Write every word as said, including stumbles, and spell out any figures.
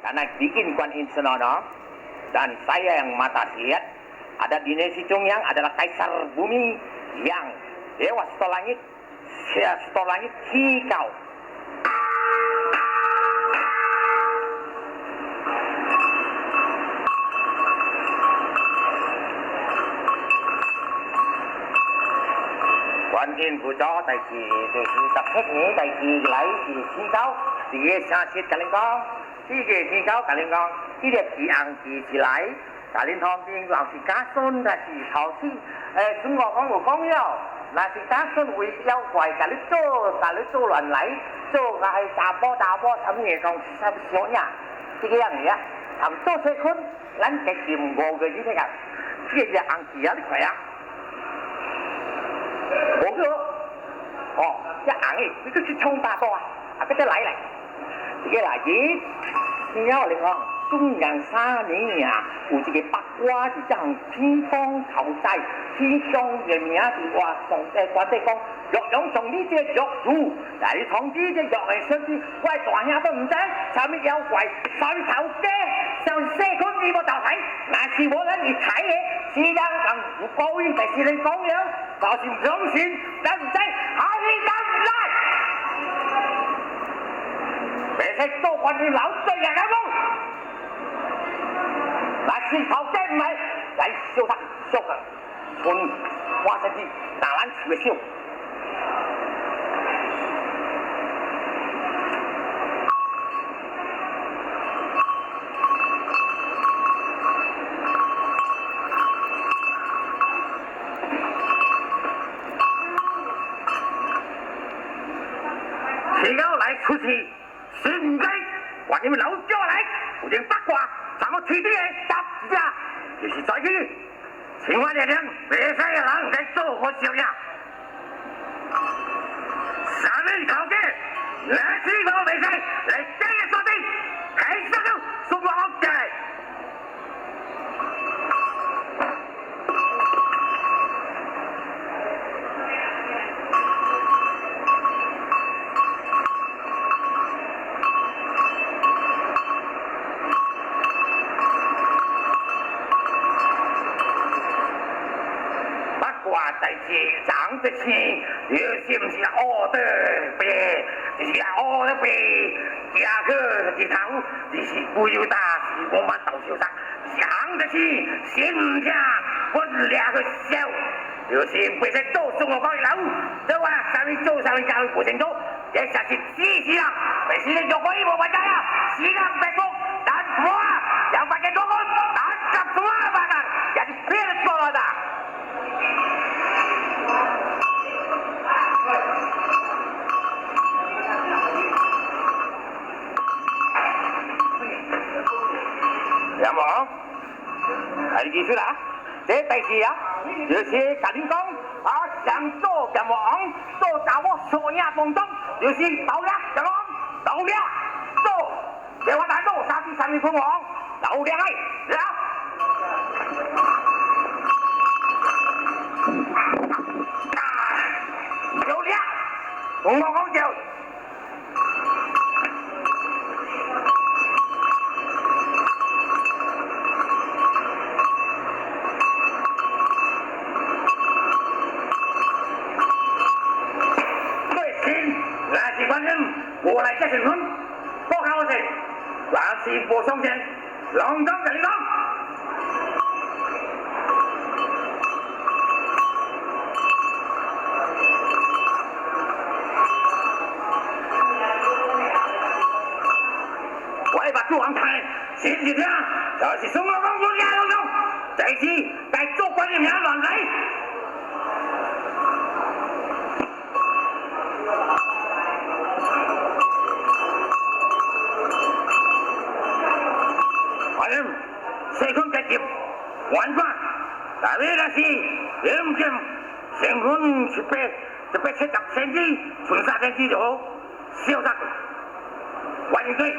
Karena bikin Kuan Im senono, dan saya yang mata siliat, ada di Nesi Cungyang adalah kaisar bumi yang dewa seto langit, sia seto langit, hikau. Kuan Im buco, tai ci, tu si, tak ni, tai ci, gelai, si, hikau, si, sasit, kalengkong. Sige, sige, kau kaling kong. Sige, ki ang ki silai. Kalin hom ting kong si kasun, da si hau si. Eh, sungguh kong, kong yo. Na si kasun, ui, yau kuai kalu tu, kalu tu, lan lai. Tu, kahai sabo, dabo, sami, kong si sab sioknya. Sige, yang ya. Sam tu sekun, lan kekim go gaji ni kan. Sige, dia ang ki ya, li kuai ya. Bodoh. Oh, ya angin. Itu si cong tak tahu ah. Apa tu lai lai? Sige lagi, nyo le wong, tung yang sa ni ya, u sige pakua di jang, ti kong tau sai, ti kong ye mi ya, ti wa song te, kua te kong, yok yong song ni je, yok tu, dari song ti je, yok ai sen ti, wai tuan ya apa, ntai, sami yau wai, sami tau ke, song se kong ni mo tau sai, nasi bolan ni tai ye, sidang kang, kau in, tai sidang kong ya, kau sin, dong sin, dan sai, hari dan lai. Besek tu kau di laut tu ya kamu. Masih kau temai. Lai siu tak siu ke. Pun kuasa di tangan siu siu. Sehingga lai susi. Singgai, wani melau jo lai. Ujing pakwa, samo sidi eh, tap dia. Di situ aja. Singwa dia dang, besai lang, dai tu, hosilnya. Samin kau ke, nasi kau besai, leceh ya sobi. Hai satu, semua oke. Bakuatai si sang te si, ye sim si o te pe, si o te pe, ya ke si tau, si si kuyu ta, si umat tau si utak. Siang de si, sin sia, pun lia ke siau. Yo si, pesen tu, sungguh kau lau. Coba sami tu, sami kau pesen tu. Dia sakit si siang. Presiden Jokowi mau baca ya. Siang besok dan semua yang pakai dukun, tangkap semua bakar. Jadi virus corona. Ya, mau? Hari ki sudah. Cek tai ki ya. Yo si kalingkong. Ah, siang tu, siang boong. Tu, tawo, soknya, tongtong. Yo si, tau ya, jangan. Tau ya. Tu. Dewa tanduk, satu sami bungong. Tau dia, ai. Ya. Nah. Yo dia. Bungong kau jauh. Weh, Sin, lah si Banem, bola aja Sin, Nun. Kok kau Sin? Lah si bosong Sin. Long dong kali long. Wai batu ang tai, sin di dia, dah si semua orang mulia long dong. Tai si, tai tu kau ni mian long tai. Alim, segun kekim, wan pa, tawi nasi, lim jem, senggun sepe, sepe setak senji, sunsa senji doh, siu satu. Wan itu.